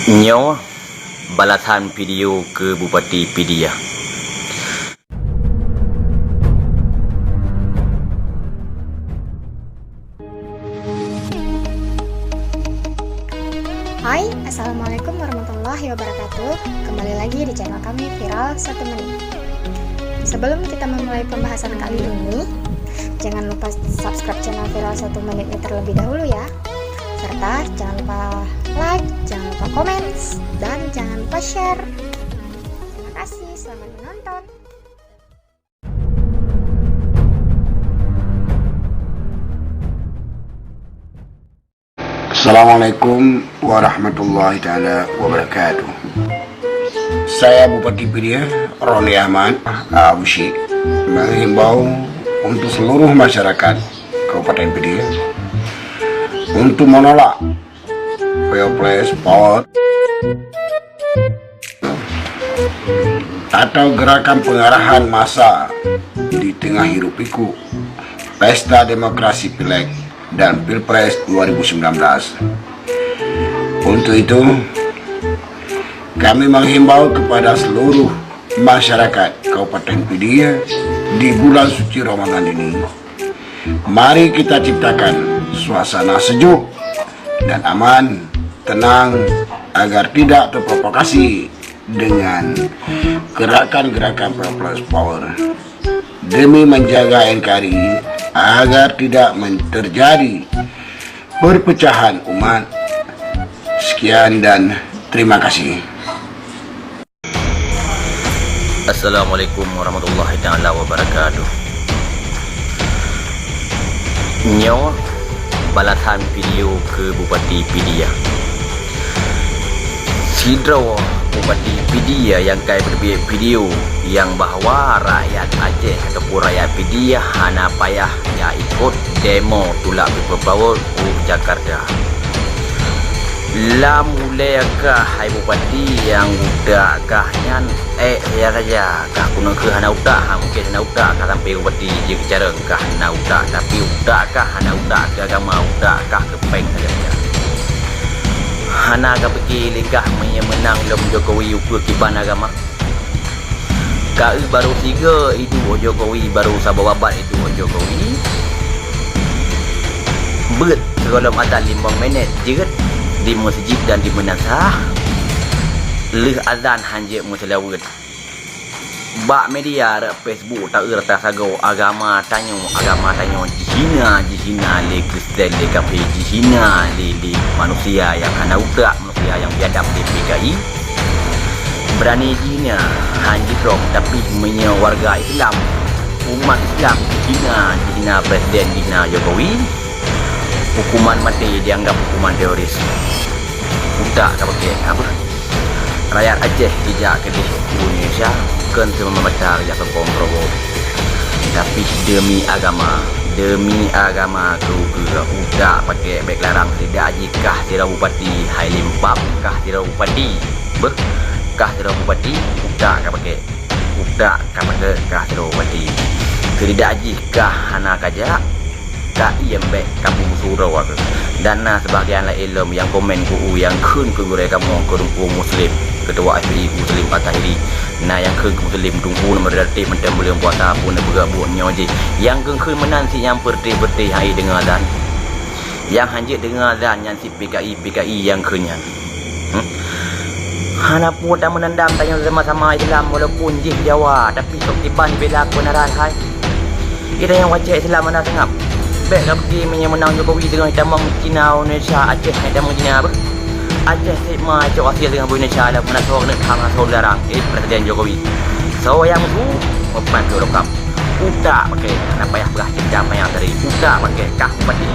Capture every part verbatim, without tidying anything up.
Nyoe balasan video keu Bupati Pidie. Hai, assalamualaikum warahmatullahi wabarakatuh. Kembali lagi di channel kami, Viral Satu Menit. Sebelum kita memulai pembahasan kali ini, jangan lupa subscribe channel Viral Satu Menit ini terlebih dahulu ya. Serta jangan lupa like, jangan lupa komen, dan jangan lupa share. Terima kasih, selamat menonton. Assalamualaikum warahmatullahi taala wabarakatuh. Saya Bupati Pidie, Roni Ahmad Abusyik, menghimbau untuk seluruh masyarakat Kabupaten Pidie untuk menolak Pilpres Power atau gerakan pengarahan massa di tengah hiruk pikuk Pesta Demokrasi Pileg dan Pilpres dua ribu sembilan belas. Untuk itu, kami menghimbau kepada seluruh masyarakat Kabupaten Pidie di bulan suci Ramadan ini, mari kita ciptakan suasana sejuk dan aman, tenang, agar tidak terprovokasi dengan gerakan-gerakan People's Power demi menjaga N K R I agar tidak men-, terjadi perpecahan umat. Sekian dan terima kasih. Assalamualaikum warahmatullahi taala wabarakatuh. Nyoe balasan video keu Bupati Pidie. Sidroe Bupati Pidie nyang ka peuteubiet video nyang bahwa rakyat Aceh ataupun rakyat Pidie hana payah jak ikot demo tulak People Power u Jakarta. Lam ulée kah hai Bupati nyang utak kah nyan, ék saja-saja kah, keuneuk kheueh hana utak, ha, mungken hana utak kah sampoe Bupati jeuet keu carông kah hana utak, tapi utak kah hana utak keu agama, utak kah keu péng saja-saja. Hana kapike lé kah meunyoe meunang lom Jokowi ukeue kiban agama? Ka eu barô sigoe iduek Jokowi, barô saboh babah iduek Jokowi. Beuet sigohlom azan limong minét jeuet di meuseujid dan di meunasah. Lheueh azan hanjeuet meuseulaweuet. Bak media rot Facebook taeu rata sagoe agama tanyoe, agama tanyoe jihina, jihina lé Kristen, lé kafé, jihina lé, lé manusia nyang hana utak. Manusia nyang biadab di P K I, beurani jihina han jidrop, tapi meunyoe warga Islam, umat Islam jihina, jihina presiden, jihina Jokowi, hukuman maté dianggap hukuman teroris. Utak ka pakai apa? Rakyat Aceh jijak keudeh u Indonesia, kon teuma mata raya sokong keurobok. Tapi demi agama, demi agama keu, keu utak pakai bek larang tidak jih. Kah sidroe bupati hai limpab, kah sidroe bupati. Beuh, kah sidroe bupati, utak ka pakai. Utak ka pakai kah sidroe bupati. Keuridak jih kah hana kajak, ka iem bek kabu surau aku. Dan na sebahagian laén lom nyang komen ku u nyang kheun keu gurée kamoe keu Teungku Muslim, ketua F P I Muslim Al-Tahiri. Na nyang kheun keu Muslim Teungku nama redatif mantong buleuen puasa pun neupeugah buet nyoe jih. Nyang kheun-kheun meunan si nyang peureuté-peureuté hai deungoe dan. Nyang hanjeuet deungoe dan nyan si P K I, P K I nyang kheun nyan. Hmm? Hana peue tameunandam tanyoe sama-sama Islam walaupun jih Jawa, tapi sok kiban bela keubeunaran hai. Kita nyang wacée Islam hana seungab. Bék kapike meunyoe meunang Jokowi deungon tamong Cina Indonesia Aceh hai tamong Cina beuh. Aceh sit ma cok asil deungon Indonesia lam hana soe keuneuk tham hana soe larang. Eh, Presiden Jokowi. Soe nyang su, meupan tu lokam. Utak pakai, hana payah peugah cinta payah tadi. Utak pakai, kah bupati.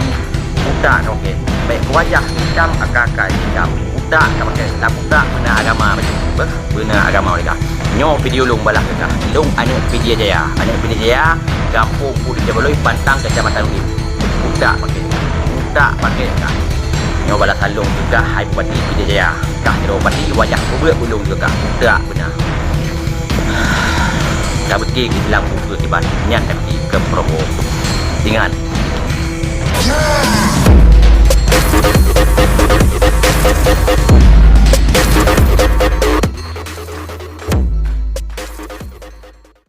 Utak ka pakai. Baik wajah hitam, aka-aka hitam. Utak ka pakai. Lam utak beuna agama bacut. Beuh, beuna agama mereka. Nyoe video lôn balah keu kah. Lôn aneuk Pidie Jaya. Aneuk Pidie Jaya, gampông Puduk Jabaloi, Pantang, Kecamatan Unim. Utak pakai. Utak pakai kah. Nyoe balasan lôn keu kah, hai Bupati Pidie Jaya. Kah sidroe bupati, wajah peubuet ulôn keu kah. Utak beuna. Ka beutôi Islam ukeue kiban nyan tapi keu promo. Ingat.